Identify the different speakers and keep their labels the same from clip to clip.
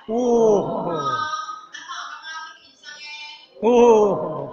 Speaker 1: 哦，哦。哦。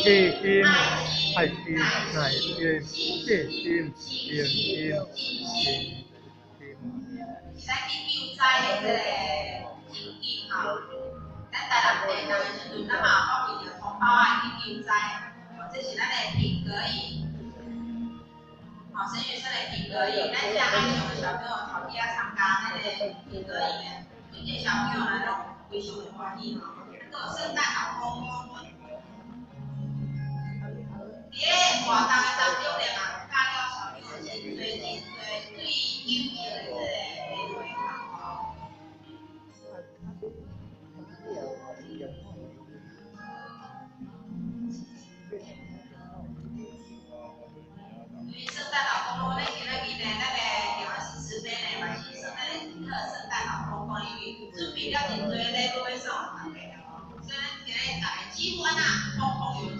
Speaker 1: 慈心、愛心、耐心、信心、誠心、虔心。
Speaker 2: 是咱去救災的這个情景吼，咱台南地震的時陣，咱嘛有講為著同胞愛去救災，這是咱的品格營，吼，神學生的品格營，咱遮愛上的小朋友頭去遐參加咱的品格營的，每一个小朋友來攏非常的歡喜吼，閣有聖誕老公公。佇咧活動的當中咧嘛，教了小朋友真濟真濟對友情的這個體會吼。因為聖誕老公公，咱今仔日呢，咱的台灣詩詞杯呢，嘛是聖誕的一個聖誕老公公，因為準備了真濟禮物欲送予大家吼，所以咱今日逐个幾乎按怎，攏通有食。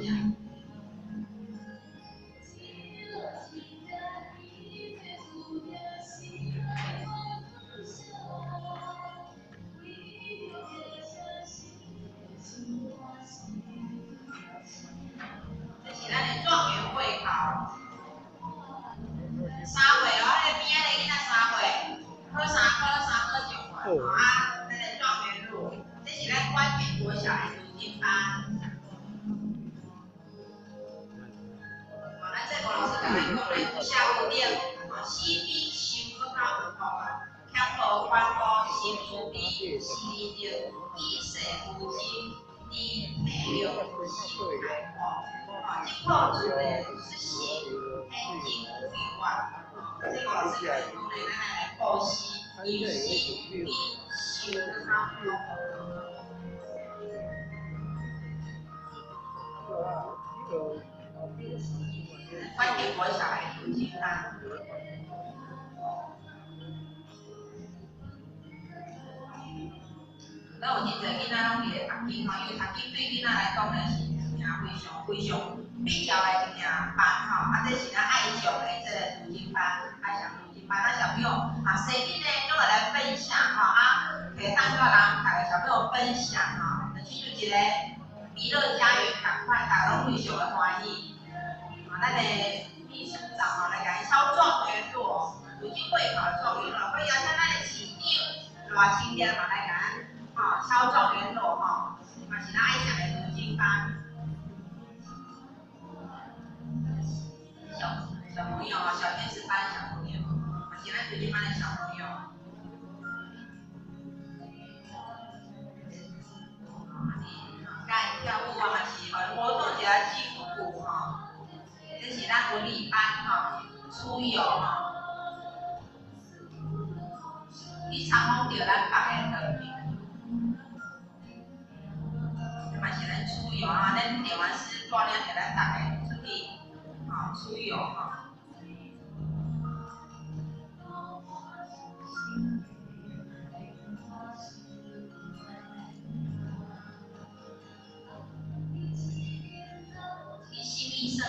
Speaker 2: 這是咱的狀元會考，3歲哦，彼个邊仔的囡仔三歲，考三科，三科狀元，吼啊，咱的狀元路，這是咱關田國小的讀經班。吼，咱這個老師共咱講咧，社有頂，吼，死比修閣較有福啊，謙和寬厚，心慈悲，時德，以世無爭，知體諒，心開闊。吼，這靠自的出世，天真規劃。這個老師共咱講咧，咱愛來布施，因為死比修閣較有福。關田國小的讀經班。咱有真濟囡仔攏佇咧讀經吼，因為讀經對囡仔來講呢是一件非常非常必要的一件班吼。啊，這是咱愛上的這個讀經班，愛上讀經班，咱小朋友啊，生日呢攏會來分享吼，啊，摕蛋糕人逐个小朋友分享吼，就親像一個娛樂家園仝款，逐个攏非常的歡喜。啊，咱的秘書長吼來共伊敲狀元鑼，如今會考的狀元鑼，可以邀請咱的市長賴清德嘛來共咱吼敲狀元鑼吼，嘛是咱愛上的讀經班。小小朋友啊，小天使班小朋友，嘛是咱讀經班的小朋友。佮跳舞啊，嘛是活動一下筋骨吼。這是咱文理班吼，出遊吼，去參訪著咱北的長平。這嘛是咱出遊啊，咱台灣師帶領著咱逐个出去，吼，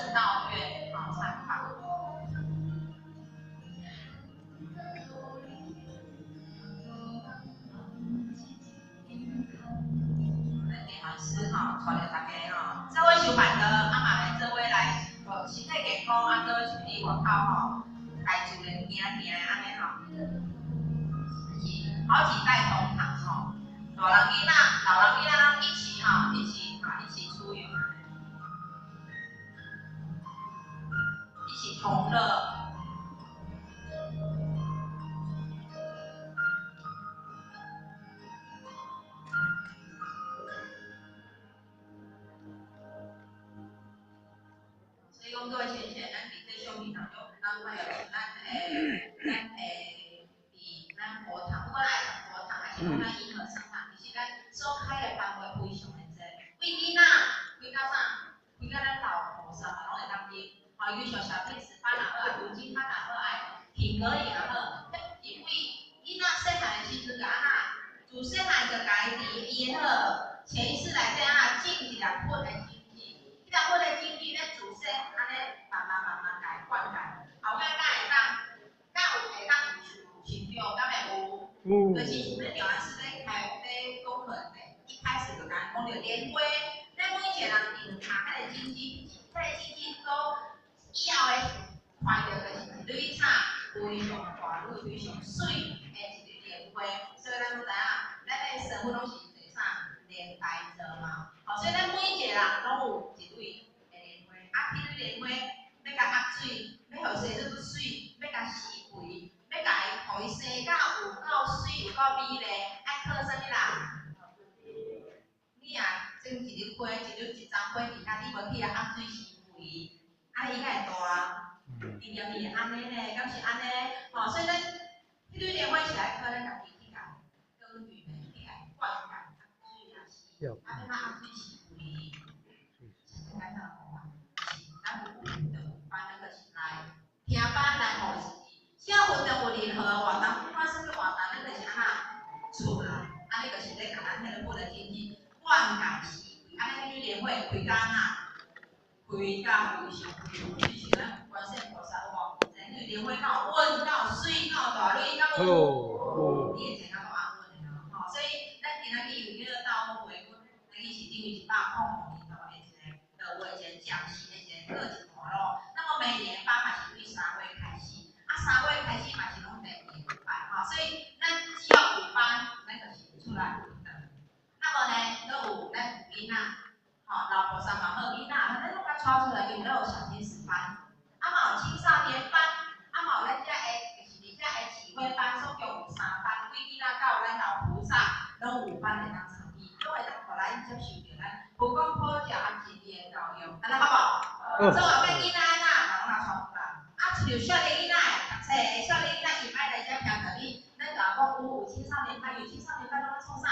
Speaker 2: 圣道院好参访。咱电老师吼，带著大家吼，做伙收办桌，啊嘛来做伙来，身体健康，啊，阁出去外口吼，大自然行行按呢吼，是好几代同堂吼，大人囡仔、老人囡仔攏一起吼，一起吼，一起出遊，一起同樂。所以講各位淺顯，咱佇這相片當中，咱看著咱的，咱的佇咱佛堂，不管愛讀佛堂，還是講咱銀河聖堂，其實咱所開的範圍非常的濟，為囡仔開到啥？開到咱老菩薩嘛攏會當入，吼，尤其像小天使班也好，讀經班也好，愛品格也好，彼是為囡仔細漢的時陣就按怎，自細漢就共伊佇伊的彼個潛意識內底按怎種一粒佛的種子，彼粒佛的種子咧自細按呢慢慢慢慢共伊灌溉，後尾敢會當，敢有會當有有成長，敢會有？
Speaker 1: 有。
Speaker 2: 就是咱廖老師咧開咧講課咧，一開始就共咱講著蓮花，咱每一個人種下彼個種子，彼個種子所以後的看著就是一蕊草，非常大蕊、非常媠的一蕊蓮花。所以咱攏知影，咱的生活攏是做啥？蓮台座嘛。吼，所以咱每一個人攏有一蕊的蓮花，啊，彼蕊蓮花欲共壓水，欲予生做媠，欲共施肥，欲共伊，予伊生甲有夠媠、有夠美麗，愛靠啥物啦？你若種一蕊花，一蕊一叢花佇遐，你無去共壓水施肥，啊，伊敢會大？伊念伊會按呢呢，敢是按呢？吼，所以咱彼蕊蓮花是愛靠咱家己去共耕耘的，去共灌溉、壓水啊，施，啊，欲怎壓水施肥？是簡單的方法，是咱有就有班，咱就是來聽班來予是，只要活動有任何活動，不管啥物活動，咱就是按怎出來，按呢就是咧共咱彼個佛的種子灌溉施肥，按呢彼蕊蓮花開甲按怎？開甲非常非常，就是咱觀世音菩薩有無？這蕊蓮花敢有穩，敢有媠，敢有大蕊，敢有？
Speaker 1: 有。
Speaker 2: 你會坐甲足安穩的咯，吼，所以咱今仔日有這個道會，阮咱是頂位102年度的一個道會一個講師的一個各一段落。那麼每年班嘛是對3月開始，啊3月開始嘛是攏第二禮拜，吼，所以咱只要有班，咱就是出來運動。那麼呢，閣有咱有囡仔，吼，老菩薩嘛好，囡仔咱攏共帶出來，因為咱有小天使班，啊嘛有青少年班，啊嘛有咱遮的，就是佇遮的啟慧班，總共有三班，對囡仔到咱老菩薩，攏有班會當參與，攏會當予咱接受著咱佛光普照啊真理的教育，按呢好無？
Speaker 1: 好。
Speaker 2: 所以後壁囡仔按怎嘛攏來帶出來，啊，親像少年囡仔讀冊的少年囡仔伊愛來遮聽道理，咱共講有青少年班，有青少年班攏咧創啥？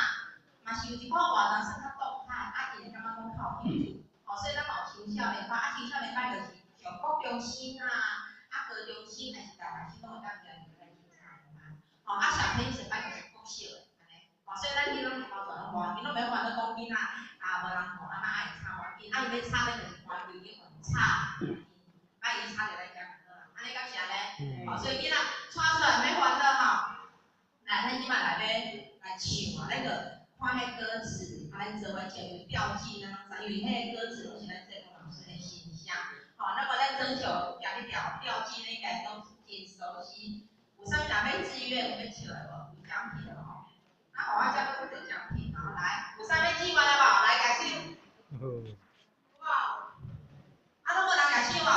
Speaker 2: 嘛是有一寡活動算較動態，啊，伊會感覺講較有興趣，吼，所以咱嘛有青少年班，啊，青少年班就是像國中生啊，啊，高中生，還是大學生攏會當加入咱青少年班，吼，啊，小天使班就是國小的，按呢，吼，所以咱彼攏頭全攏無要緊，攏免煩惱講囡仔啊無人顧，啊嘛愛吵無要緊，啊伊欲吵咱就是關規矩互伊吵，啊伊吵著咱遮就好啦，按呢敢是按呢？吼，所以囡仔帶出來免煩惱吼，來，咱這擺來欲來唱啊，咱就看彼歌詞，啊，咱做伙唱，有調子，咱攏知，因為彼個歌詞攏是咱濟光老師的形象，吼，那麼咱徵求共你調調子，咱應該攏真熟悉。有啥物人欲自願有欲唱的無？有獎品的吼。啊，予我遮閣有一個獎品吼，來，有啥物志願的無？來舉手。
Speaker 1: 好。
Speaker 2: 有無？啊，攏無人舉手無？